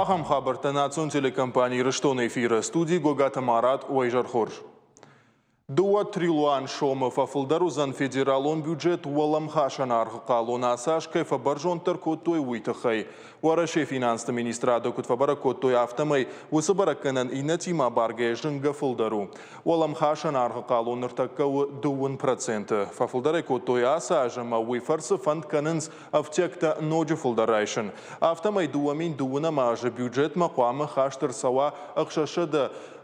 Ахӕм хабӕрттӕ национ телекомпани Ирыстоны эфиры студийы Гогаты Марат уӕ изӕр хорз. Дыууӕ триллион сомы фӕфылдӕр уыдзӕн федералон бюджет уӕлӕмхасӕн аргъы хъалон ацы аз кӕй фӕбӕрзонддӕр кодтой, уый тыххӕй. Уӕрӕсейы финансты министрады куыд фӕбӕрӕг кодтой, афтӕмӕй уыцы бӕрӕггӕнӕн иннӕтимӕ абаргӕйӕ зынгӕ фылдӕр у. Уӕлӕмхасӕн аргъы хъалон ныртӕккӕ у 2%. Фӕфылдӕр ӕй кодтой ацы аз ӕмӕ уый фӕрцы фӕнд кӕнынц ӕфтиӕгтӕ ноджы фылдӕр райсын. Афтӕмӕй 2020 азы бюджетмӕ хъуамӕ хаст ӕрцӕуа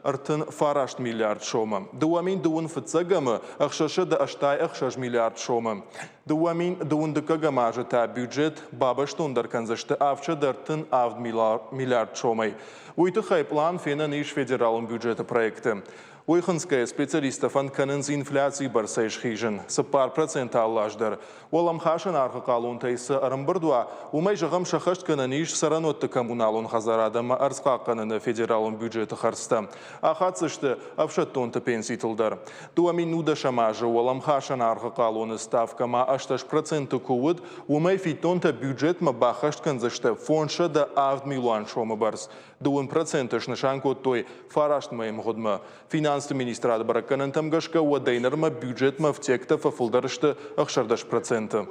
639 миллиард сомы, 2021 фыццӕгӕмы 686 миллиард сомы. 2022 азы та бюджет бабӕстондӕр кӕндзысты 737 миллиард сомӕй. Уый тыххӕй пълан фенӕн ис федералон бюджеты проекты. Уый хынцгӕйӕ специалисттӕ фӕнд кӕнынц инфляцийы бӕрцӕй схизын 4% алы аз дӕр. Уӕлӕмхасӕн аргъы хъалонтӕй цы ӕрӕмбырд уа, уымӕй, зӕгъӕм, сӕххӕст кӕнӕн ис цӕрӕнуӕтты коммуналон хӕдзарад ӕмӕ ӕрдз хъахъхъӕныны федералон бюджеты хӕрдзтӕ. Ахаддзысты ӕфсӕддонты пенситыл дӕр. 2010 азы уӕлӕмхасӕн аргъы хъалоны ставкӕ ма 18% куы уыд, уымӕй фиддонтӕ бюджетмӕ баххӕст кӕндзысты 507 милуан сомы бӕрц. 2% снысан кодтой фараст мӕйы мгъуыдмӕ. Финансты министрады бӕрӕггӕнӕнтӕм гӕсгӕ уӕдӕй нырмӕ бюджетмӕ ӕфтиӕгтӕ фӕфылдӕр сты 16%.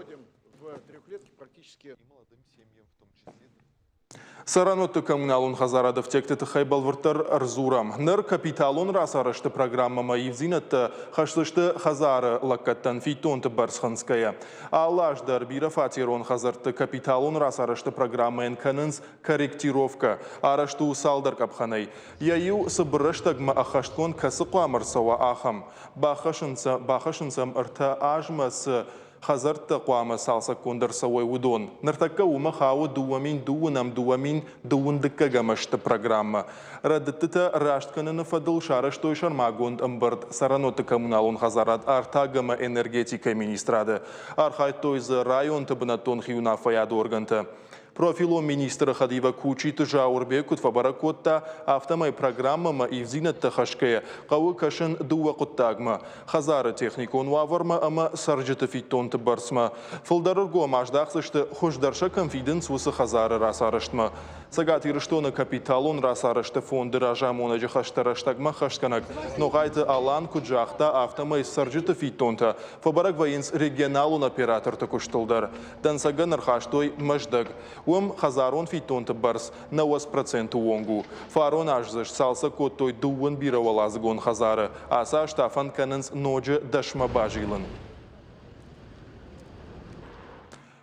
Цӕрӕнуӕтты коммуналон хӕдзарады ӕфтиӕгты тыххӕй бӕлвырддӕр ӕрдзурӕм. Ныр капиталон рацарӕзты программӕмӕ ивддзинӕдтӕ хӕсдзысты хӕдзары лӕггӕдтӕн фиддонты бӕрц хынцгӕйӕ. Алы аз дӕр бирӕфатерон хӕдзӕртты капиталон рацарӕзты программӕйӕн кӕнынц корректировкӕ. Арӕзт у цалдӕр къӕпхӕнӕй. Йӕ иу цыбыр рӕстӕгмӕ ӕххӕстгонд кӕцы хъуамӕ ӕрцӕуа, ахӕм. Бахӕссынц ӕм ӕртӕ азмӕ цы хӕдзӕрттӕ хъуамӕ цалцӕггонд ӕрцӕуой, уыдон. Ныртӕккӕ уымӕ хауы 2002-ӕм 2012 ӕзты программӕ. Рӕдыдтытӕ раст кӕныны фӕдыл сарӕзтой сӕрмагонд ӕмбырд цӕрӕнуӕтты коммуналон хӕдзарад артаг ӕмӕ энергетикӕйы министрады. Архайдтой дзы районты бынӕттон хиуынаффӕйады органтӕ. Профилон министры хӕдивӕг Кучиты Зауырбег куыд фӕбӕрӕг кодта, афтӕмӕй программӕмӕ ивдзинӕдтӕ хӕсгӕйӕ хъӕуы кӕсын дыууӕ хъуыддагмӕ – хӕдзары техникон уавӕрмӕ ӕмӕ цӕрджыты фиддонты бӕрцмӕ. Фылдӕр ӕргом аздахдзысты, хуыздӕр сӕ кӕм фидынц, уыцы хӕдзары рацарӕзтмӕ. Цӕгат Ирыстоны капиталон рацарӕзты фонды разамонӕджы хӕстӕ рӕстӕгмӕ хӕсгӕнӕг Ногъайты Алан куыд загъта, афтӕмӕй цӕрджыты фиддонтӕ фӕбӕрӕг вӕййынц регионалон операторты куыстыл дӕр. Дӕнцӕгӕн ӕрхастой Мӕздӕг. Уым хӕдзарон фиддонты бӕрц 90% онг у. Фарон аз дзы сцалцӕг кодтой дыууын бирӕуӕладзыгон хӕдзары. Ацы аз та фӕнд кӕнынц ноджы дӕсмӕ базилын.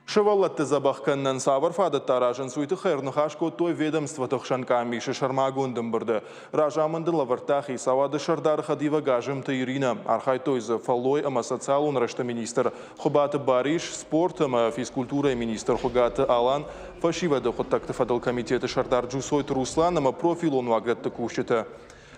Сывӕллӕтты дзӕбӕх кӕнынӕн цавӕр фадӕттӕ аразынц, уый тыххӕй ӕрныхас кодтой ведомствоты хсӕн къамисы сӕрмагонд ӕмбырды. Разамынд ын лӕвӕрдта хицауады сӕрдары хӕдивӕг Азымты Иринӕ. Архайдтой дзы фӕллой ӕмӕ социалон рӕзты министр Хуыбаты Барис, спорт ӕмӕ физкультурӕйы министр Хуыгаты Алан, фӕсивӕды хъуыддӕгты фӕдыл комитеты сӕрдар Джусойты Руслан ӕмӕ профилон уагдӕтты кусджытӕ.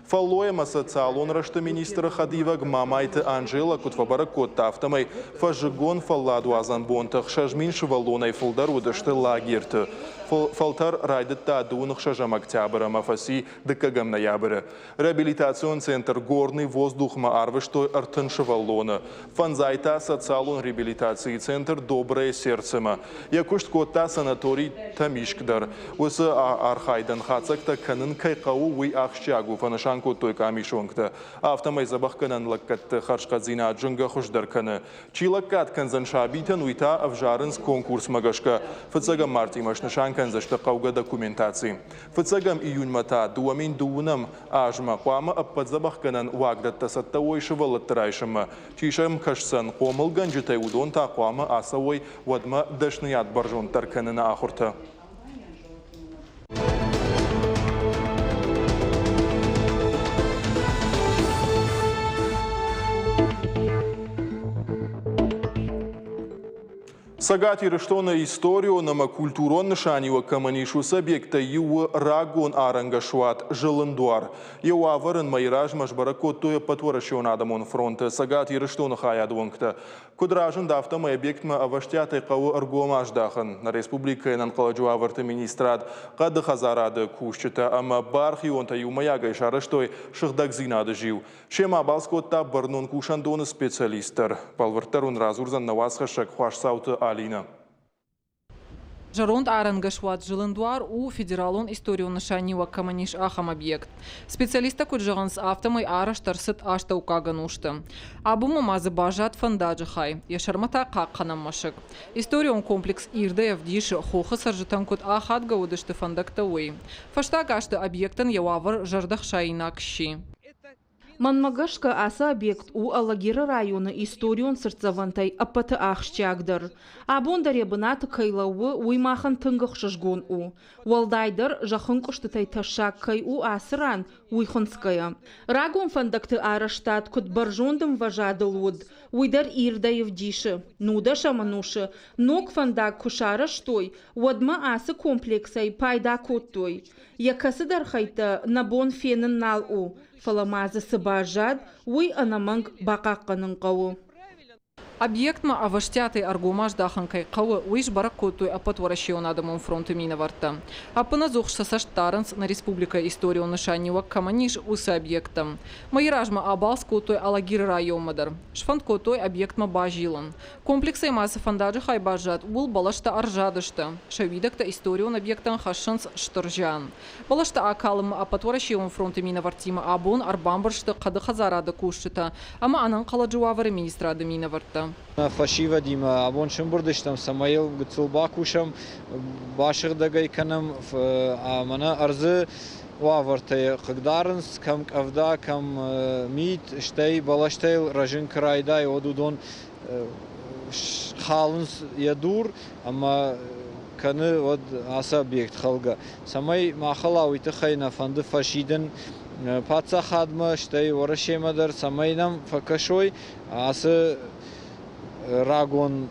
Фӕллой ӕмӕ социалон рӕзты министры хӕдивӕг Мамайты Анжела куыд фӕбӕрӕг кодта, афтӕмӕй фӕззыгон фӕлладуадзӕн бонты 6000 сывӕллонӕй фылдӕр уыдысты лагерты. Фӕлтӕр райдыдта дыууын ӕхсӕзӕм октябры ӕмӕ фӕци дыккӕгӕм ноябры. Реабилитацион центр «Горный воздух»-мӕ арвыстой 30 сывӕллоны. Фӕндзай та социалон реабилитацийы центр «Доброе сердце»-мӕ. Йӕ куыст кодта санаторий Тӕмискъ дӕр. Уыцы архайдӕн хатдзӕгтӕ кӕнын кӕй хъӕуы, уый ахсджиаг у, фӕнысан кодтой къамисонгтӕ. Афтӕмӕй дзӕбӕхгӕнӕн лӕггӕдты хӕрзхъӕддзинад зынгӕ хуыздӕр кӕны. Чи лӕггад кӕндзӕн сабитӕн, уый та ӕвзарынц конкурсмӕ гӕсгӕ. Фыццӕгӕм мартъимӕ снысан кӕндзысты хъӕугӕ документаци. Фыццӕгӕм июньмӕ та 2002 азмӕ хъуамӕ ӕппӕт дзӕбӕхгӕнӕн уагдӕттӕ цӕттӕ уой сывӕллӕтты райсынмӕ. Чи сӕм кӕсдзӕн хъомылгӕнджытӕй, уыдон та хъуамӕ ацӕуой уӕдмӕ дӕсныйад бӕрзонддӕр кӕныны ахуыртӕ. Цӕгат Ирыстоны историон ӕмӕ культурон нысаниуӕг кӕмӕн ис, уыцы объекттӕй иу у рагон арӕнгӕсуат Зылындуар. Йӕ уавӕр ын мӕйы размӕ сбӕрӕг кодтой Ӕппӕтуӕрӕсеон адӕмон фронты Цӕгат Ирыстоны хайады уӕнгтӕ. Куыд разынд, афтӕмӕй объектмӕ ӕвӕстиатӕй хъӕуы ӕргом аздахын. Нӕ республикӕйы ӕнӕнхъӕлӕджы уавӕрты министрад, хъӕды хӕдзарады кусджытӕ ӕмӕ бархионтӕ иумӕйагӕй сарӕзтой сыгъдӕгдзинады зиу. Семӕ абалц кодта бӕрнон кусӕндоны специалист дӕр. Бӕлвырддӕр уын радзурдзӕн нӕ уацхӕссӕг Хуасдзауты Алинӕ. Зӕронд арӕнгӕсуат Зылындуар у федералон историон нысаниуӕг кӕмӕн ис, ахӕм объект. Специалисттӕ куыд зӕгъынц, афтӕмӕй арӕзт ӕрцыд астӕуккаг ӕнусты. Абонмӕ ма дзы баззад фӕндаджы хай, йӕ сӕрмӕ та хъахъхъӕнӕн мӕсыг. Историон комплекс ирдӕй ӕвдисы, хохы цӕрджытӕн куыд ахадгӕ уыдысты фӕндӕгтӕ, уый. Фӕстаг азты объектӕн йӕ уавӕр зӕрдӕхсаинаг сси. Мӕнмӕ гӕсгӕ, ацы объект у Алагиры районы историон цыртдзӕвӕнтӕй ӕппӕты ахсджиагдӕр. Абон дӕр йӕ бынаты кӕй лӕууы, уый махӕн тынг ӕхсызгон у. Уӕлдайдӕр, зӕххынкъуыстытӕй тӕссаг кӕй у ацы ран, уый хынцгӕйӕ. Рагон фӕндӕгты арӕзтад куыд бӕрзонд ӕмвӕзадыл уыд, уый дӕр ирдӕй ӕвдисы. Нудӕсӕм ӕнусы ног фӕндаг куы сарӕзтой, уӕдмӕ ацы комплексӕй пайда кодтой. Йӕ кӕцыдӕр хӕйттӕ нӕ бон фенын нал у, фӕлӕ ма дзы цы баззад, уый ӕнӕмӕнг бахъахъхъӕнын хъӕуы. Объектмӕ ӕвӕстиатӕй ӕргом аздахын кӕй хъӕуы, уый сбӕрӕг кодтой Ӕппӕтуӕрӕсеон адӕмон фронты минӕвӕрттӕ. Ӕппынӕдзух сӕ цӕст дарынц, нӕ республикӕйы историон нысаниуӕг кӕмӕн ис, уыцы объекттӕм. Мӕйы размӕ абалц кодтой Алагиры районмӕ дӕр. Сфӕнд кодтой объектмӕ базилын. Комплексӕй ма цы фӕндаджы хай баззад, ууыл бӕлӕстӕ ӕрзадысты. Сӕ уидӕгтӕ историон объектӕн хӕссынц стыр зиан. Бӕлӕстӕ акалынмӕ Ӕппӕтуӕрӕсеон фронты минӕвӕрттимӕ абон ӕрбамбырд сты хъӕды хӕдзарады кусджытӕ ӕмӕ ӕнӕнхъӕлӕджы уавӕры министрады минӕвӕрттӕ. Нӕ фӕсивӕдимӕ абон сӕмбырд стӕм, цӕмӕй йыл гыццыл бакусӕм, басыгъдӕг ӕй кӕнӕм ӕмӕ нӕ ӕрдзы уавӕртӕ хъыгдарынц, кӕм къӕвда, кӕм мит, стӕй бӕлӕстӕ йыл рӕзын куы райдайы, уӕд уыдон халынц йӕ дур ӕмӕ кӕны уӕд ацы объект хӕлгӕ. Цӕмӕй ма хӕла, уый тыххӕй нӕ фӕнды фӕсидын паддзахадмӕ, стӕй Уӕрӕсемӕ дӕр, цӕмӕй нӕм фӕкӕсой ацы рагон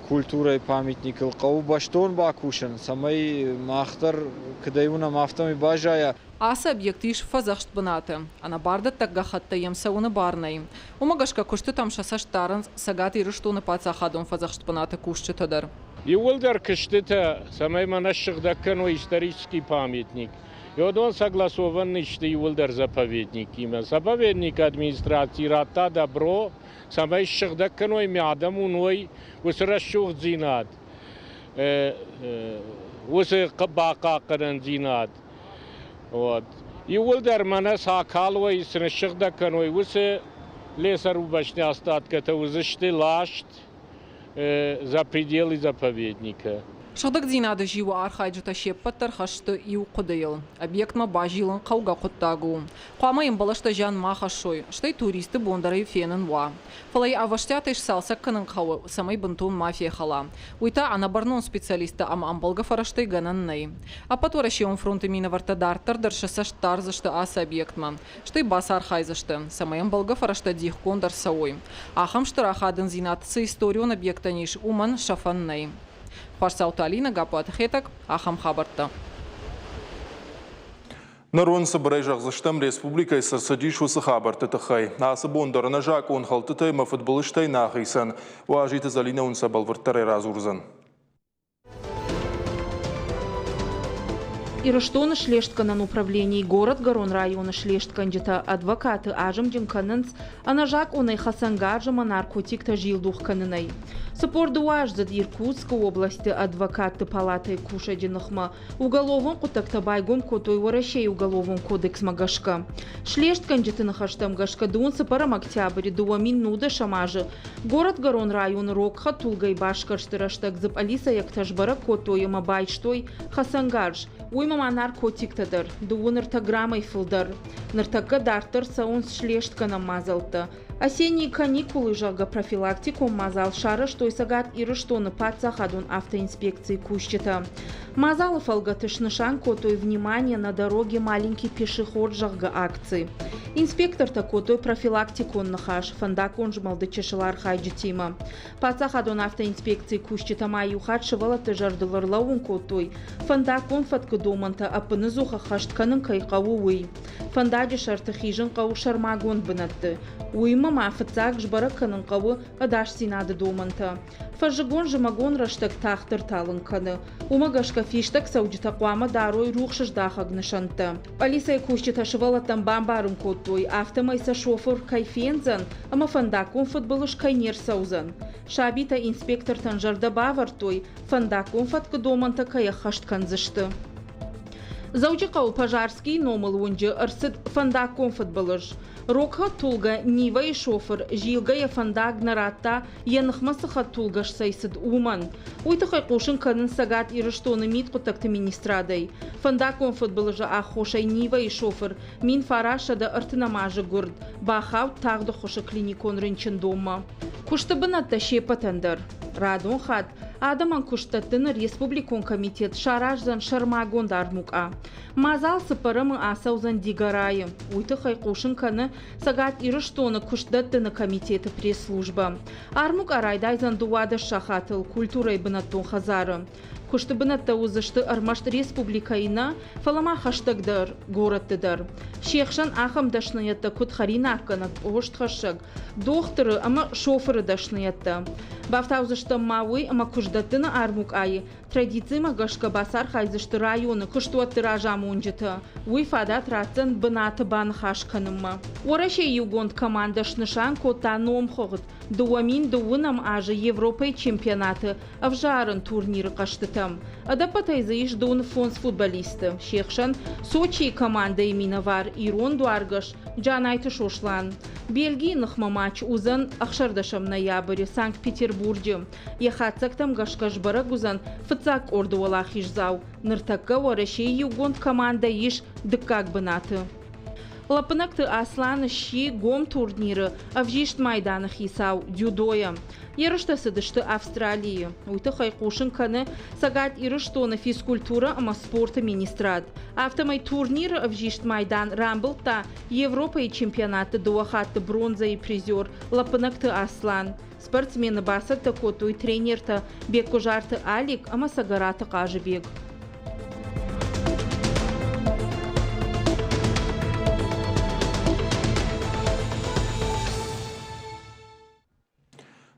культурӕйы памятникыл хъӕуы бӕстон бакусын, цӕмӕй мах дӕр куыдӕй уынӕм, афтӕмӕй баззайа. Ацы объект ис фӕдзӕхст бынаты. Ӕнӕбардӕттӕг гӕххӕттӕ йӕм цӕуыны бар нӕй. Уымӕ гӕсгӕ куыстытӕм сӕ цӕст дарынц Цӕгат Ирыстоны паддзахадон фӕдзӕхст бынаты кусджытӕ дӕр. Иууылдӕр куыстытӕ, цӕмӕй ма нӕ ссыгъдӕг кӕной исторический памятник. Уыдон согласован сты иууылдӕр заповедникимӕ. Заповедник администраци радта добро, цӕмӕй ссыгъдӕг кӕной мӕ адӕм уыной уыцы рӕсугъддзинад, уыцы бахъахъхъӕнӕндзинад. Вот. Иууылдӕр мӕнӕ цы акалой, цы ныссыгъдӕг кӕной, уыцы лесорубочные остаткӕтӕ уыдзысты ласт за пределы заповедника. Сыгъдӕгдзинады зиуы архайджытӕ се ппӕт дӕр хӕсты иу хъуыдыйыл. Объектмӕ базилын хъӕугӕ хъуыддаг у. Хъуамӕ йын бӕлӕстӕ зиан ма хӕссой, стӕй туристты бон дӕр ӕй фенын уа. Фӕлӕ йӕ ӕвӕстиатӕй сцалцӕг кӕнын хъӕуы, цӕмӕй бынтон ма фехӕла. Уый та ӕнӕбӕрнон специалисттӕ ӕмӕ ӕмбӕлгӕ фӕрӕзтӕй гӕнӕн нӕй. Ӕппӕтуӕрӕсеон фронты минӕвӕрттӕ дарддӕр дӕр сӕ цӕст дардзысты ацы объектмӕ, стӕй бацархайдзысты, цӕмӕй ӕмбӕлгӕ фӕрӕзтӕ дихгонд ӕрцӕуой. Ахӕм стыр ахадындзинад цы историон объектӕн ис, уымӕн сӕфӕн нӕй. Хуасдзауты Алинӕ, Гаппуаты Хетӕг, ахӕм хабӕрттӕ. Ныр уын цыбырӕй зӕгъдзыстӕм, республикӕйы цы рцыдис, уыцы хабӕртты тыххӕй. Ацы бон дӕр ӕнӕзакъон хӕлдтытӕй ӕмӕ фыдбылызтӕй нӕ ахицӕн. Уазиты Зӕлинӕ уын сӕ бӕлвырддӕрӕй радзурдзӕн. Ирыстоны слестгӕнӕн управленийы горӕтгӕрон районы слестгӕнджытӕ адвокаты азымджын кӕнынц ӕнӕзакъонӕй хӕцӕнгарз ӕмӕ наркотиктӕ зилдух кӕнынӕй. 42-аздзыд Иркутскы областы адвокатты палатӕйы кусӕджы ныхмӕ Уголовон хъуыддӕгтӕ байгом кодтой Уӕрӕсейы Уголовон кодексмӕ гӕсгӕ. Слестгӕнджыты ныхӕстӕм гӕсгӕ дыууын цыппӕрӕм октябры 2019 азы Горӕтгӕрон районы рог хӕдтулгӕйы басгӕрсты рӕстӕг дзы пъӕлицӕйӕгтӕ сбӕрӕг кодтой ӕмӕ байстой хӕцӕнгарз, уыимӕ ма наркотиктӕ дӕр, дыууын ӕртӕ граммӕй фылдӕр. Ныртӕккӕ дарддӕр цӕуынц слестгӕнӕн мадзӕлттӕ. Осенние каникулы, зӕгъгӕ, профилактикон мадзал сарӕзтой Цӕгат Ирыстоны паддзахадон автоинспекцийы кусджытӕ. Мадзалы фӕлгӕты снысан кодтой «Внимание на дороге маленький пешеход», зӕгъгӕ, акци. Инспектортӕ кодтой профилактикон ныхас фӕндаггон змӕлды чысыл архайджытимӕ. Паддзахадон автоинспекцийы кусджытӕ ма иу хатт сывӕллӕтты зӕрдыл ӕрлӕууын кодтой, фӕндаггон фӕткы домӕнтӕ ӕппыныдзух ӕххӕст кӕнын кӕй хъӕуы, уый. Фӕндаджы сӕрты хизын хъӕуы сӕрмагонд бынӕтты. Уыимӕ Уыимӕ ма фыццаг сбӕрӕг кӕнын хъӕуы ӕдасдзинады домӕнтӕ. Фӕззыгон-зымӕгон рӕстӕг тагъддӕр талынг кӕны. Уымӕ гӕсгӕ фистӕг цӕуджытӕ хъуамӕ дарой рухсыздахӕг нысӕнттӕ. Пъӕлицӕйы кусджытӕ сывӕллӕттӕн бамбарын кодтой, афтӕмӕй сӕ шофыр кӕй фендзӕн ӕмӕ фӕндаггон фыдбылыз кӕй не рцӕудзӕн. Сабитӕ инспектортӕн зӕрдӕ бавӕрдтой, фӕндаггон фӕткы домӕнтӕ кӕй ӕххӕст кӕндзысты. Дзӕуджыхъӕуы Пожарскийы номыл уынджы ӕрцыд фӕндаггон фыдбылыз. Рог хӕдтулгӕ Нива-йы шофыр зилгӕ йӕ фӕндаг нӕ радта, йӕ ныхмӕ цы хӕдтулгӕ сцӕйцыд, уымӕн. Уый тыххӕй хъусын кӕнынц Цӕгат Ирыстоны мидхъуыддӕгты министрадӕй. Фӕндаггон фыдбылызы аххосӕй Нива-йы шофыр 1930 азы гуырд бахауд тагъд ӕххуысы клиникон рынчындонмӕ. Куысты бынӕттӕ се ппӕтӕн дӕр. Радон хатт адӕмӕн куыст дӕттыны республикон комитет сараздзӕн сӕрмагонд армукъа. Мадзал цыппӕрӕмы ацӕудзӕн Дигорайы. Уый тыххӕй хъусын кӕны Цӕгат Ирыстоны куыстдӕттыны комитеты пресс-службӕ. Армукъа райдайдзӕн 12 сахатыл культурӕйы бынӕттон хӕдзары. Куысты бынӕттӕ уыдзысты ӕрмӕст республикӕйы нӕ, фӕлӕ ма хӕстӕгдӕр горӕтты дӕр. Се хсӕн ахӕм дӕсныйӕдтӕ куыд хӕринаггӕнӕг, постхӕссӕг, дохтыры ӕмӕ шофыры дӕсныйӕдтӕ. Бафтаудзыстӕм ма уый, ӕмӕ куыстдӕттыны армукъайы традицимӕ гӕсгӕ бацархайдзысты районы куыстуӕтты разамонджытӕ. Уый фадат ратдзӕн бынаты баныхас кӕнынмӕ. Уӕрӕсейы иугонд командӕ снысан кодта номхыгъд 2009 азы Европӕйы чемпионаты ӕвзарын турниры хъӕзтытӕм. Ӕдӕппӕтӕй дзы ис дыууын фондз футболисты. Се хсӕн Сочийы командӕйы минӕвар ирон дуаргӕс Джанайты Сослан. Бельгийы ныхмӕ матч уыдзӕн 16 ноябры Санкт-Петербурджы. Йӕ хатдзӕгтӕм гӕсгӕ сбӕрӕг уыдзӕн фыццаг къорды уӕлахиздзау. Ныртӕккӕ Уӕрӕсейы иугонд командӕ ис дыккаг бынаты. Лӕппынӕгты Аслан сси гом турниры ӕвзист майданы хицау дзюдойӕ. Ерыстӕ цыдысты Австралийы. Уый тыххӕй хъусын кӕны Цӕгат Ирыстоны физкультурӕ ӕмӕ спорты министрад. Афтӕмӕй турниры ӕвзист майдан рамбылдта Европӕйы чемпионатты дыууӕ хатты бронзӕйы призер Лӕппынӕгты Аслан. Спортсмены бацӕттӕ кодтой тренертӕ Беккуызарты Алик ӕмӕ Цӕгӕраты Хъазыбег.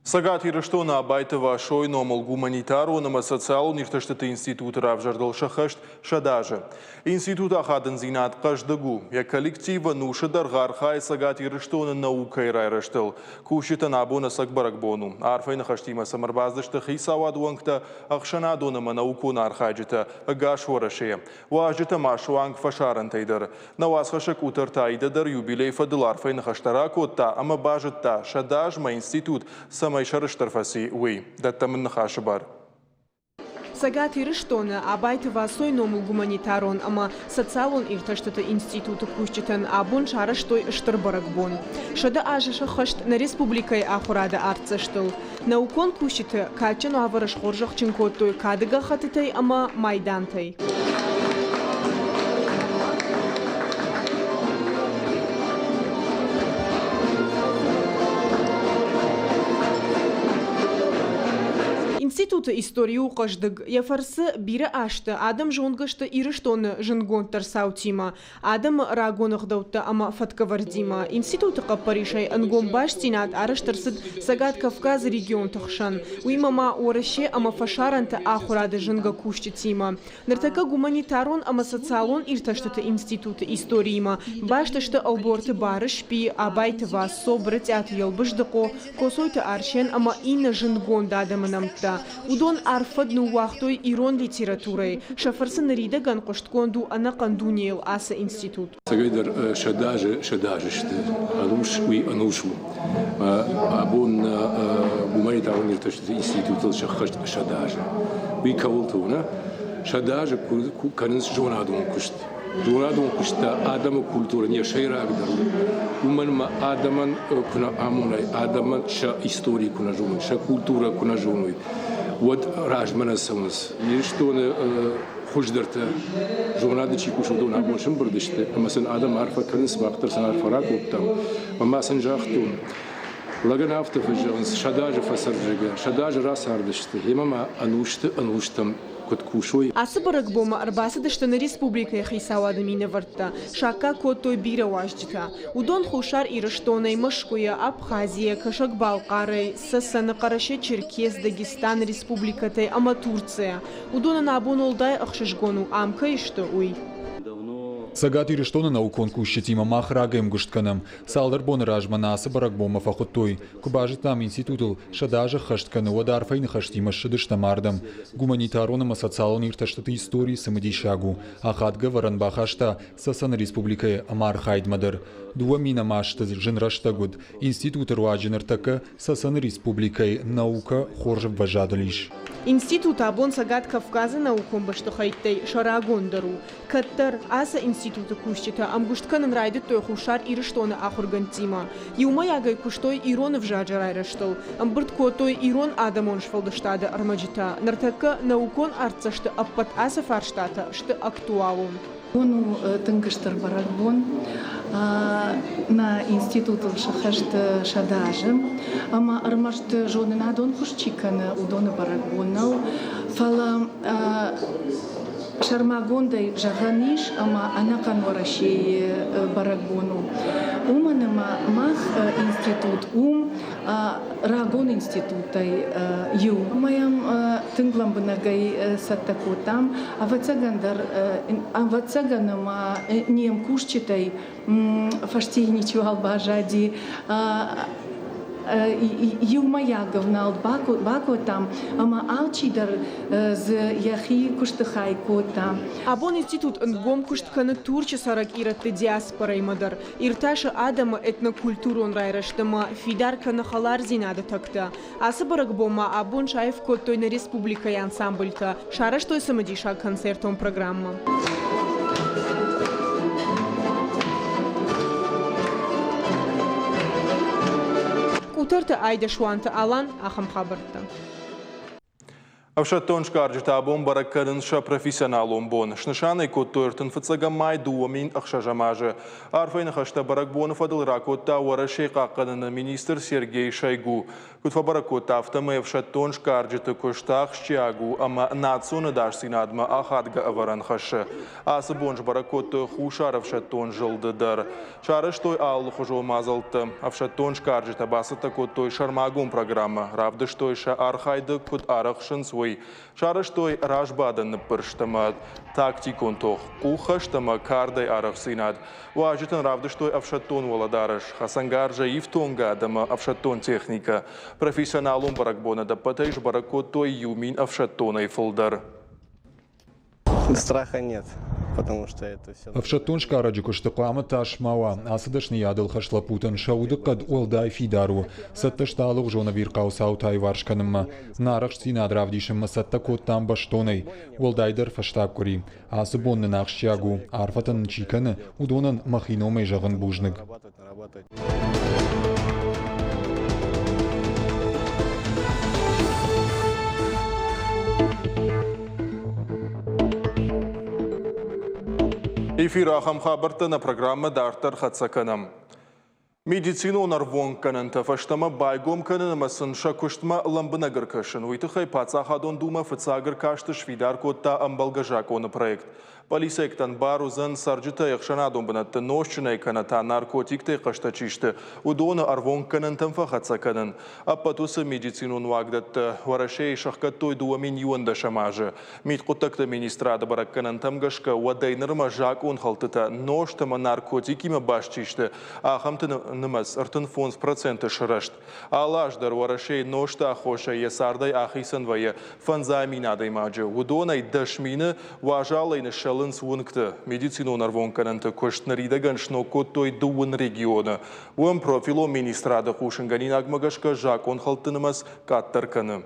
Цӕгат Ирыстоны Абайты Васойы номыл гуманитарон ӕмӕ социалон иртӕстыты институты равзӕрдыл сӕххӕст 100 азы. Институты ахадындзинад хъӕздыг у. Йӕ коллектив ӕнусы дӕргъы архайы Цӕгат Ирыстоны наукӕйы райрӕзтыл. Кусджытӕн абон ӕцӕг бӕрӕгбон у. Арфӕйы ныхӕстимӕ сӕм ӕрбацыдысты хицауады уӕнгтӕ, ӕхсӕнадон ӕмӕ наукон архайджытӕ ӕгас Уӕрӕсейӕ. Уазджытӕ ма суанг фӕсарӕнтӕй дӕр. Нӕ уацхӕссӕг Къутӕрты Аидӕ дӕр юбилей фӕдыл арфӕйы ныхӕстӕ ракодта ӕмӕ базыдта, 100 азмӕ институт цӕмӕй сӕрыстыр фӕци, уый. Дӕттӕм ын ныхасы бар. Цӕгат Ирыстоны Абайты Васойы номыл гуманитарон ӕмӕ социалон иртӕстыты институты кусджытӕн абон сарӕзтой стыр бӕрӕгбон. 100 азы сӕххӕст нӕ республикӕйы ахуырады артдзӕстыл. Наукон кусджыты кадджын уавӕры схорзӕхджын кодтой кады гӕххӕттытӕй ӕмӕ майдантӕй. Институты истори у хъӕздыг. Йӕ фӕрцы бирӕ азты адӕм зонгӕ сты Ирыстоны зындгонддӕр цаутимӕ, адӕмы рагон ӕгъдӕуттӕ ӕмӕ фӕткӕвӕрдимӕ. Институты хъӕппӕрисӕй ӕнгом бастдзинад арӕзт ӕрцыд Цӕгат Кавказы регионты хсӕн, уыимӕ ма Уӕрӕсе ӕмӕ фӕсарӕнты ахуырады зынгӕ кусджытимӕ. Ныртӕккӕ гуманитарон ӕмӕ социалон иртӕстыты институты историимӕ баст сты Ӕлборты Барысби, Абайты Вассо, Брытъиаты Елбыздыхъо, Коцойты Арсен ӕмӕ иннӕ зындгонд адӕмы нӕмттӕ. Уыдон арф фӕд ныууагътой ирон литературӕйы, сӕ фӕрцы ныридӕгӕн хъуыстгонд у ӕнӕхъӕн дунейыл ацы институт. Ӕцӕгӕйдӕр 100 азы сты, ӕнус уый ӕнус у. Абон гуманитарон иртӕстыты институтыл сӕххӕст 100 азы. Уый кӕуылты у, нӕ? 100 азы кӕнынц зонадон куыст. Зонадон куыст та адӕмы культурӕ не сӕйрагдӕр у. Уымӕн ӕмӕ адӕмӕн куы нӕ амонай, адӕмӕн сӕ истори куы нӕ зоной, сӕ культурӕ куы нӕ зоной, уӕд размӕ нӕ цӕуынц. Ирыстоны хуыздӕртӕ зонады чи кусы, уыдон абон сӕмбырд сты ӕмӕ сын адӕм арфӕ кӕнынц, мах дӕр сын арфӕ ракодтам. Ӕмӕ сын загътон, лӕгӕн афтӕ фӕзӕгъынц, 100 азы фӕцӕрджыгӕ, 100 азы рацардысты, ӕмӕ ма ӕнусты ӕнустӕм. куыд кусой. Ацы бӕрӕгбонмӕ ӕрбацыдысты нӕ республикӕйы хицауады минӕвӕрттӕ, саккаг кодтой бирӕ уазджытӕ. Уыдон Хуссар Ирыстонӕй, Мӕскуыйӕ, Абхазийӕ, Кӕсӕг-Балхъарӕй, Цӕцӕны, Хъӕрӕсе-Черкес, Дагестаны республикӕтӕй ӕмӕ Турцийӕ. Уыдонӕн абон уӕлдай ӕхсызгон у, ам кӕй сты, уый. Цӕгат Ирыстоны наукон кусджытимӕ мах рагӕй ӕмгуыст кӕнӕм. Цалдӕр боны размӕ нӕ ацы бӕрӕгбонмӕ фӕхуыдтой. Куы базыдтам, институтыл 100 азы ӕххӕст кӕны, уӕд арфӕйы ныхӕстимӕ ссыдыстӕм ардӕм. Гуманитарон ӕмӕ социалон иртӕстыты истори цымыдисаг у. Ахадгӕ ӕвӕрӕн бахаста Цӕцӕны республикӕйы ӕмархайдмӕ дӕр. 2000 азты зын рӕстӕг уыд. Институты руаджы ныртӕккӕ Цӕцӕны республикӕйы наукӕ хорз ӕмвӕзадыл ис. Институт абон Цӕгат Кавказы наукон бӕстыхӕйттӕй сӕ рагондӕр у. Кӕддӕр ацы институты кусджытӕ ӕмгуыст кӕнын райдыдтой Хуссар Ирыстоны ахуыргӕндтимӕ. Иумӕйагӕй куыстой ирон ӕвзаджы райрӕзтыл, ӕмбырд кодтой ирон адӕмон сфӕлдыстады ӕрмӕджытӕ. Ныртӕккӕ наукон артдзӕсты ӕппӕт ацы фарстатӕ сты актуалон. Бон у тынг стыр бӕрӕгбон. Нӕ институтыл сӕххӕст 100 азы ӕмӕ ӕрмӕст зонынадон куыст чи кӕны, уыдоны бӕрӕгбон нӕу, фӕлӕ сӕрмагондӕй зӕгъӕн ис, ӕмӕ ӕнӕхъӕн Уӕрӕсейы бӕрӕгбон у. Уымӕн ӕмӕ мах институт у рагон институттӕй иу. Ӕмӕ йӕм тынг лӕмбынӕгӕй цӕттӕ кодтам. Ӕвӕццӕгӕн дӕр, ӕвӕццӕгӕн ӕмӕ не мкусджытӕй фӕстейы ничиуал баззади. Иумӕйаг ӕвнӕлд бакодтам ӕмӕ алчидӕр дзы йӕхи куысты хай кодта. Абон институт ӕнгом куыст кӕны Турчы цӕрӕг ирӕтты диаспорӕимӕ дӕр. Иртасы адӕмы этнокультурон райрӕзт ӕмӕ фидар кӕны хӕлардзинады тӕгтӕ. Ацы бӕрӕгбон ма абон саив кодтой нӕ республикӕйы ансамбльтӕ, сарӕзтой цымыдисаг концертон программӕ. Къутӕрты Айдӕ Суанты Алан ахӕм хабӕрттӕ. Ӕфсӕддон сгарджытӕ абон бӕрӕг кӕнынц сӕ профессионалон бон. Снысан ӕй кодтой 35 май 2006 азы. Арфӕйы ныхӕстӕ бӕрӕгбоны фӕдыл ракодта Уӕрӕсейы хъахъхъӕныны министр Сергей Шойгу. Куыд фӕбӕрӕг кодта, афтӕмӕй ӕфсӕддон сгарджыты куыст ахсджиаг у ӕмӕ национ ӕдасдзинадмӕ ахадгӕ ӕвӕрӕн хӕссы. Ацы бон сбӕрӕг кодтой Хуссар ӕфсӕддон зылды дӕр. Сарӕзтой алыхуызон мадзӕлттӕ. Ӕфсӕддон сгарджытӕ бацӕттӕ кодтой сӕрмагонд программӕ, равдыстой сӕ архайды куыд арӕхсынц, уый. Сарӕзтой разбадӕн ныббырст ӕмӕ тактикон тох, къуххӕст ӕмӕ кардӕй арӕхстдзинад. Уазджытӕн равдыстой ӕфсӕддон уӕлӕдарӕс, хӕцӕнгарзӕй ифтонгад ӕмӕ ӕфсӕддон техникӕ. Профессионалон бӕрӕгбон ӕдӕппӕтӕй сбӕрӕг кодтой 1000 ӕфсӕддонӕй фылдӕр. Страха нет, потому что это все. Ӕфсӕддон сгарӕджы куысты хъуамӕ тас ма уа. Ацы дӕсныйадыл хӕст лӕппутӕн сӕ удыхъӕд уӕлдай фидар у. Цӕттӕ сты алыгъуызон ӕвирхъау цаутӕ аиуварс кӕнынмӕ. Нӕ арӕхстдзинад равдисынмӕ цӕттӕ кодтам бӕстонӕй, уӕлдайдӕр фӕстаг къуыри. Ацы бон нын ахсджиаг у, арфӕтӕ нын чи кӕны, уыдонӕн мӕхи номӕй зӕгъын бузныг. Эфир ахӕм хабӕрттӕ нӕ программӕ дарддӕр хӕццӕ кӕнӕм. Медицинон ӕрвонггӕнӕнтӕ фӕстӕмӕ байгом кӕнын ӕмӕ сын сӕ куыстмӕ лӕмбынӕг ӕркӕсын, уый тыххӕй Паддзахадон Думӕ фыццаг ӕркасты сфидар кодта ӕмбӕлгӕ закъоны проект. Полицейӕгтӕн бар уыдзӕн цӕрджытӕй ӕхсӕнадон бынӕтты нозтджынӕй кӕнӕ та наркотиктӕй хъӕстӕ чи сты, уыдоны ӕрвонггӕнӕнтӕм фӕхӕццӕ кӕнын. Ӕппӕт уыцы медицинон уагдӕттӕ Уӕрӕсейы сӕхгӕдтой 2011 азы. Мидхъуыддӕгты министрады бӕрӕггӕнӕнтӕм гӕсгӕ уӕдӕй нырмӕ закъонхӕлдтытӕ нозт ӕмӕ наркотикимӕ баст чи сты, ахӕмты нымӕц 35% сырӕзт. Алы аз дӕр Уӕрӕсейы нозты аххосӕй йӕ цардӕй ахицӕн вӕййы 5000 адӕймаджы. Уыдонӕй 10 000 уазалӕй ныссӕлынц уынгты. Медицинон ӕрвонггӕнӕнты куыст ныридӕгӕн сног кодтой дыууын регионы. Уым профилон министрады хъусынгӕнинагмӕ гӕсгӕ закъонхӕлдты нымӕц къаддӕр кӕны.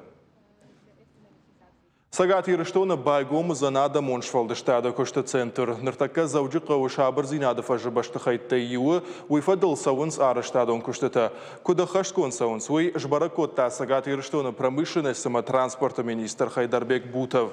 Цӕгат Ирыстоны байгом уыдзӕн адӕмон сфӕлдыстады куысты центр. Ныртӕккӕ Дзӕуджыхъӕуы сабырдзинады фӕзы бӕстыхӕйттӕй иуы уый фӕдыл цӕуынц арӕзтадон куыстытӕ. Куыд ӕххӕстгонд цӕуынц, уый сбӕрӕг кодта Цӕгат Ирыстоны промышленность ӕмӕ транспорты министр Хайдарбек Бутов.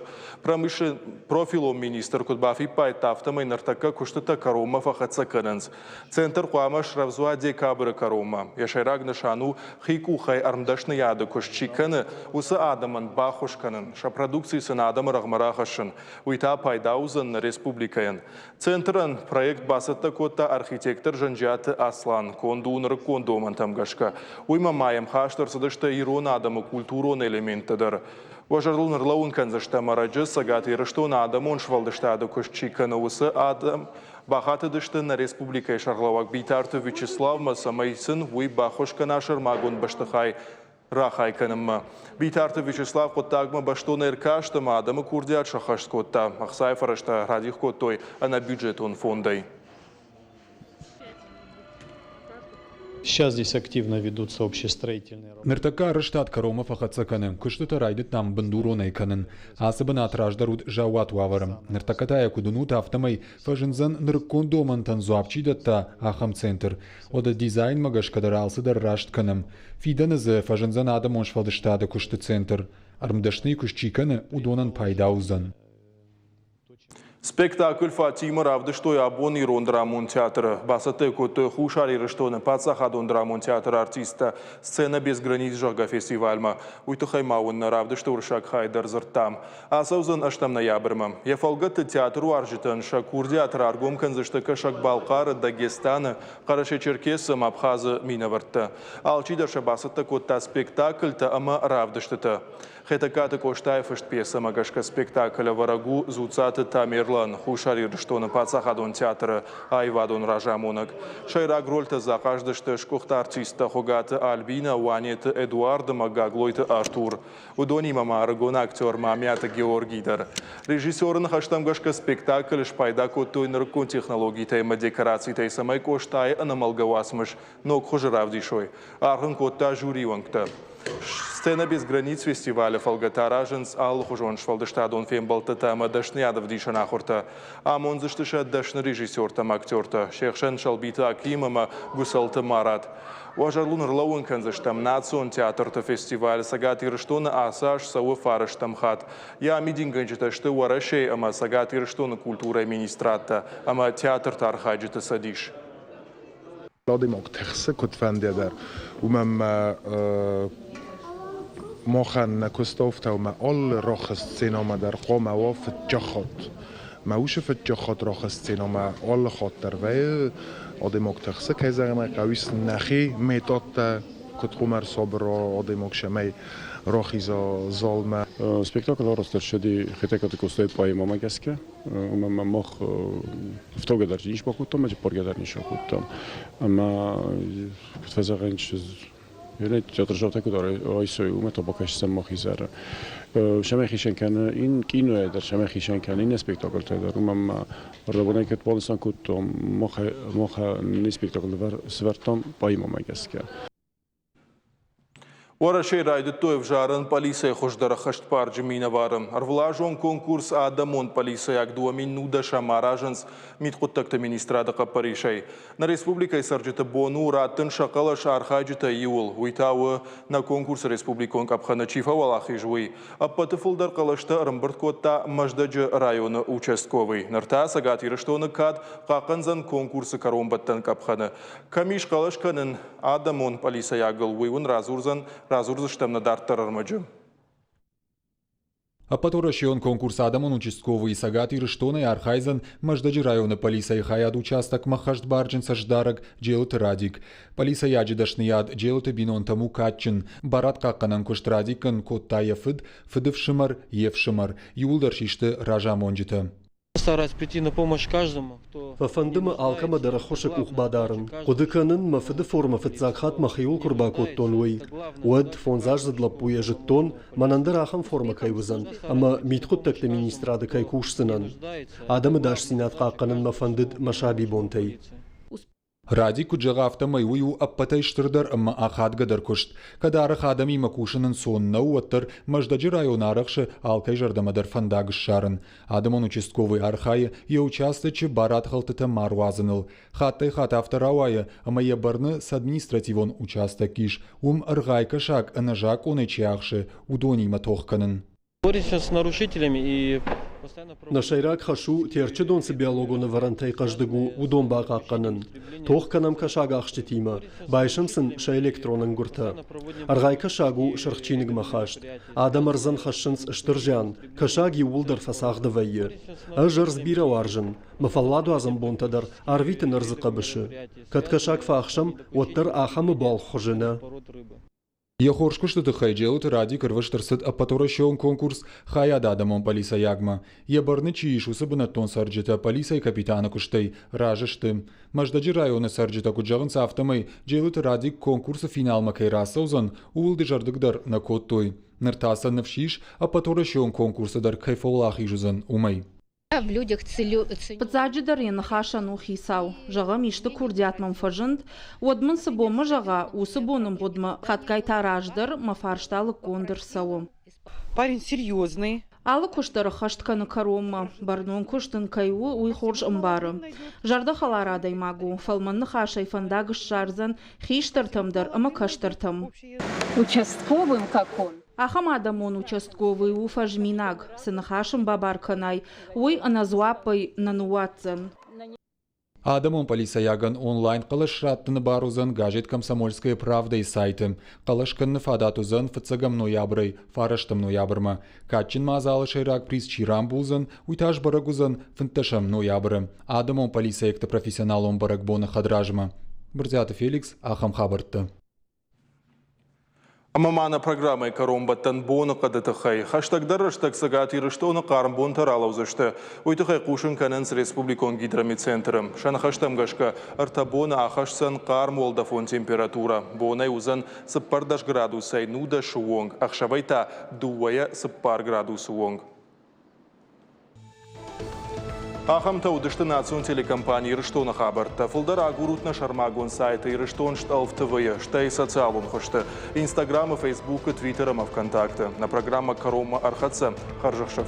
Профилон министр куыд бафиппайдта, афтӕмӕй ныртӕккӕ куыстытӕ кӕронмӕ фӕхӕццӕ кӕнынц. Центр хъуамӕ срӕвдз уа декабры кӕронмӕ. Йӕ сӕйраг нысан у хи къухӕй ӕрмдӕсныйады куыст чи кӕны, уыцы адӕмӕн баххуыс кӕнын, сӕ продукци. продукци сын адӕмы рӕгъмӕ рахӕссын. Уый та пайда уыдзӕн нӕ республикӕйӕн. Центрӕн проект бацӕттӕ кодта архитектор Зӕнджиаты Аслан. Конд у нырыккон домӕнтӕм гӕсгӕ. Уыимӕ ма йӕм хаст ӕрцыдысты ирон адӕмы культурон элементтӕ дӕр. Уӕ зӕрдыл ныллӕууын кӕндзыстӕм, ӕрӕджы Цӕгат Ирыстоны адӕмон сфӕлдыстады куыст чи кӕны, уыцы адӕм бахатыдысты нӕ республикӕйы сӕргълӕууӕг Битарты Вячеславмӕ, цӕмӕй сын уый баххуыс кӕна сӕрмагонд бӕстыхай рахай кӕнынмӕ. Битарты Вячеслав хъуыддагмӕ бӕстон ӕркаст ӕмӕ адӕмы курдиат сӕххӕст кодта. Ӕхцайы фӕрӕзтӕ радих кодтой ӕнӕбюджетон фондӕй. Сейчас здесь активно ведутся общестроительные работы. Ныртӕккӕ арӕзтад кӕронмӕ фӕхӕццӕ кӕны, куыстытӕ райдыдтам бындуронӕй кӕнын. Ацы бынат раздӕр уыд заууат уавӕры. Ныртӕккӕ та йӕ куыд уынут, афтӕмӕй фӕзындзӕн нырыккон домӕнтӕн дзуапп чи дӕтта, ахӕм центр. Уӕдӕ дизайнмӕ гӕсгӕ дӕр алцыдӕр раст кӕнӕм. Фидӕны дзы фӕзындзӕн адӕмон сфӕлдыстады куысты центр. Ӕрмдӕсныйы куыст чи кӕны, уыдонӕн пайда уыдзӕн. Спектакль «Фатимы» равдыстой абон Ирон драмон театры. Бацӕттӕ кодтой Хуссар Ирыстоны паддзахадон драмон театры артисттӕ «Сцена без границ» зӕгъгӕ фестивальмӕ. Уый тыххӕй ма уын нӕ равдысты уырыссаг хай дӕр дзырдтам. Ацӕудзӕн ӕстӕм ноябрьмӕ. Йӕ фӕлгӕтты театруарзджытӕн сӕ курдиат раргом кӕндзысты Кӕсӕг-Балхъары, Дагестаны, Хъӕрӕсе-Черкесы ӕмӕ Абхазы минӕвӕрттӕ. Алчидӕр сӕ бацӕттӕ кодта спектакльтӕ ӕмӕ равдыстытӕ. Хетӕгкаты Къостайы фыст пьесӕмӕ гӕсгӕ спектакль ӕвӕрӕг у Дзуццаты Тамерлан, Хуссар Ирыстоны паддзахадон театры аивадон разамонӕг. Сӕйраг рольтӕ дзы ахъаздысты сгуыхт артисттӕ Хуыгаты Альбинӕ, Уанеты Эдуард ӕмӕ Гаглойты Артур. Уыдонимӕ ма ӕрыгон актер Мамиаты Георгий дӕр. Режиссеры ныхӕстӕм гӕсгӕ спектаклы спайда кодтой нырыккон технологитӕй ӕмӕ декорацитӕй, цӕмӕй Къостайы ӕнӕмӕлгӕ уацмыс ног хуызы равдисой. Аргъ ын кодта жюрийы уӕнгтӕ. Сцена без границ фестивалы фӕлгӕты аразынц алыхуызон сфӕлдыстадон фембӕлдтытӕ ӕмӕ дӕсныйад ӕвдисӕн ахуыртӕ. Амондзысты сӕ дӕсны режиссертӕ ӕмӕ актертӕ, се хсӕн Сӕлбиты Аким ӕмӕ Гуыцӕлты Марат. Уӕ зӕрдыл ӕрлӕууын кӕндзыстӕм, национ театрты фестиваль Цӕгат Ирыстоны ацы аз цӕуы фарӕстӕм хатт. Йӕ амидингӕнджытӕ сты Уӕрӕсейы ӕмӕ Цӕгат Ирыстоны культурӕйы министрадтӕ ӕмӕ театрты архайджыты цӕдис. Адӕймаг тыхсы куыдфӕндыйӕ дӕр, уымӕн ӕмӕ махӕн нӕ куыст афтӕ у, ӕмӕ алы рохы сценӕмӕ дӕр хъуамӕ уа фыццаг Мӕ усы фыццаг хатт рохы сценӕмӕ алы хатт дӕр вӕййы. Адӕймаг тыхсы, кӕй зӕгъын ӕй хъӕуы, нӕхи методтӕ куыд хъуамӕ ӕрсабыр уа адӕймаг, цӕмӕй рахиза залмӕ. Спектакль арӕзт ӕрцыди Хетӕгкаты Къостайы поэмӕмӕ гӕсгӕ. Уымӕн ӕмӕ мах ӕфтаугӕ дӕр не сбакодтам, ӕмӕ ӕппаргӕ дӕр не сакодтам. Ӕмӕ куыд фӕзӕгъӕн, театрзаутӕ куыд айсой, уымӕ та бакӕсдзӕн мах изӕры. Сӕмӕ хицӕн кӕны ин кинойӕ дӕр, сӕмӕ хицӕн кӕны иннӕ спектакльтӕ дӕр. Уымӕн ӕмӕ ӕрдӕбонӕй кӕд банысан кодтам, мах, мах не спектакль сӕвӕрдтам поэмӕмӕ гӕсгӕ. Уӕрӕсейы райдыдтой ӕвзарын полицӕйы хуыздӕр ӕххӕстбарджын минӕвары. Ӕрвылазон конкурс «Адӕмон полицӕйаг 2019-ӕм» аразынц Мидхъуыддӕгты министрады хъӕппӕрисӕй. Нӕ республикӕйы цӕрджыты бон у раттын сӕ хъӕлӕс архайджытӕй иуыл. Уый та у, нӕ конкурсы республикон къӕпхӕны чи фӕуӕлахиз, уый. Ӕппӕты фылдӕр хъӕлӕстӕ ӕрӕмбырд кодта Мӕздӕджы районы участковый. Ныр та Цӕгат Ирыстоны кад хъахъхъӕндзӕн конкурсы кӕронбӕттӕн къӕпхӕны. Кӕм ис хъӕлӕс кӕнын, адӕмон пъӕлицӕйагыл, уый уын радзурдзӕн, радзурдзыстӕм нӕ дарддӕр ӕрмӕджы. Ӕппӕтуӕрӕсеон конкурс «Адӕмон участковый» Цӕгат Ирыстонӕй архайдзӕн Мӕздӕджы районы полицӕйы хайад участокмӕ хӕстбарджын цӕстдарӕг Джелыты Радик. Полицӕйаджы дӕсныйад Джелыты бинонтӕм у кадджын. Барадхъахъхъӕнӕн куыст Радикӕн кодта йӕ фыд, фыдыфсымӕр, йе фсымӕр. Иууылдӕр систы разамонджытӕ. Фӕфӕнды мӕ алкӕмӕ дӕр ӕххуысы къух бадарын. Хъуыды кӕнын, мӕ фыды формӕ фыццаг хатт мӕхиуыл куы рбакодтон, уый. Уӕд, фондзаздзыд лӕппуйӕ зыдтон, мӕнӕн дӕр ахӕм формӕ кӕй уыдзӕн ӕмӕ мидхъуыддӕгты министрады кӕй кусдзынӕн. Адӕмы ӕдасдзинад хъахъхъӕнын мӕ фӕндыд мӕ сабибонтӕй. Радик куыд зӕгъы, афтӕмӕй уый у ӕппӕтӕй стырдӕр ӕмӕ ахадгӕдӕр куыст. Кӕд арӕх адӕмимӕ кусын ӕнцон нӕу, уӕддӕр Мӕздӕджы районы арӕхсы алкӕй зӕрдӕмӕ дӕр фӕндаг ссарын. Адӕмон участковый архайы йӕ участочы барадхӕлдтытӕ ма руадзыныл. Хаттӕй-хатт афтӕ рауайы, ӕмӕ йӕ бӕрны цы административон участок ис, уым ӕргъайкӕсаг ӕнӕзакъонӕй чи ахсы, уыдонимӕ тох кӕнын. Боремся с нарушителями и Нӕ сӕйраг хӕс у, Терчы дон цы биологон ӕвӕрӕнтӕй хъӕздыг у, уыдон бахъахъхъӕнын. Тох кӕнӕм кӕсагахсджытимӕ, байсӕм сын сӕ электрон ӕнгуыртӕ. Ӕргъай кӕсаг у сырх чиныгмӕ хаст. Адӕм ӕрдзӕн хӕссынц стыр зиан, кӕсаг иууылдӕр фӕцагъды вӕййы. Ӕз ӕрдз бирӕ уарзын, мӕ фӕлладуадзӕн бонтӕ дӕр арвитын ӕрдзы хъӕбысы. Кӕд кӕсаг фӕахсӕм, уӕддӕр ахӕмы балх хуызы нӕ. Йӕ хорз куысты тыххӕй Джелыты Радик ӕрвыст ӕрцыд ӕппӕтуӕрӕсеон конкурс «Хайад адӕмон пъӕлицӕйагмӕ». Йӕ бӕрны чи ис, уыцы бынӕттон цӕрджытӕ пъӕлицӕйы капитаны куыстӕй разы сты. Мӕздӕджы районы цӕрджытӕ куыд зӕгъынц, афтӕмӕй Джелыты Радик конкурсы финалмӕ кӕй рацӕудзӕн, ууыл дызӕрдыг дӕр нӕ кодтой. Ныр та сӕ ныфс ис, ӕппӕтуӕрӕсеон конкурсы дӕр кӕй фӕуӕлахиз уыдзӕн, уымӕй. Фыццаджыдӕр йӕ ныхасӕн у хицау. Зӕгъӕм, исты курдиат мӕм фӕзынд, уӕд мын цы бонмӕ зӕгъа, уыцы боны мгъуыдмӕ хатгай та раздӕр мӕ фарста лыггонд ӕрцӕуы. Парень серьезный. Алы куыст дӕр ӕххӕст кӕны кӕронмӕ. Бӕрнон куыст ын кӕй у, уый хорз ӕмбары. Зӕрдӕхӕлар адӕймаг у, фӕлмӕн ныхасӕй фӕндаг ссардзӕн хистӕртӕм дӕр ӕмӕ кӕстӕртӕм. Участковым как он. Ахӕм адӕмон участковый у фӕзминаг, цы ныхас ын бабар кӕнай, уый ӕнӕдзуаппӕй нӕ ныууадздзӕн. Адӕмон пъӕлицӕйагӕн онлайн хъӕлӕс раттыны бар уыдзӕн газет «Комсомольская правда»-йы сайты. Хъӕлӕс кӕныны фадат уыдзӕн фыццӕгӕм ноябрӕй фарӕстӕм ноябрмӕ. Кадджын мадзалы сӕйраг приз чи рамбулдзӕн, уый та сбӕрӕг уыдзӕн фынддӕсӕм ноябры, адӕмон пъӕлицӕйӕгты профессионалон бӕрӕгбоны хӕдразмӕ. Брытъиаты Феликс ахӕм хабӕрттӕ. Ӕмӕ ма нӕ программӕйы кӕронбӕттӕн боныхъӕды тыххӕй. Хӕстӕгдӕр рӕстӕг Цӕгат Ирыстоны хъарм бонтӕ ралӕудзысты. Уый тыххӕй хъусын кӕнынц республикон гидрометцентры. Сӕ ныхӕстӕм гӕсгӕ, ӕртӕ боны ахӕсдзӕн хъарм уӕлдӕфон температурӕ. Бонӕй уыдзӕн 14 градусӕй 19-ы онг, ӕхсӕвӕй та дыууӕйӕ цыппар градусы онг. Ахӕмтӕ уыдысты национ телекомпани Ирыстоны хабӕрттӕ. Фылдӕр агурут нӕ сӕрмагонд сайты Ирыстон стъӕлф ТВ-йы, стӕй социалон хуызты, Инстаграмы, Фейсбукы, Твиттеры ӕмӕ ВКонтакты. Нӕ программӕ кӕронмӕ ӕрхӕццӕ. Хӕрзӕхсӕв.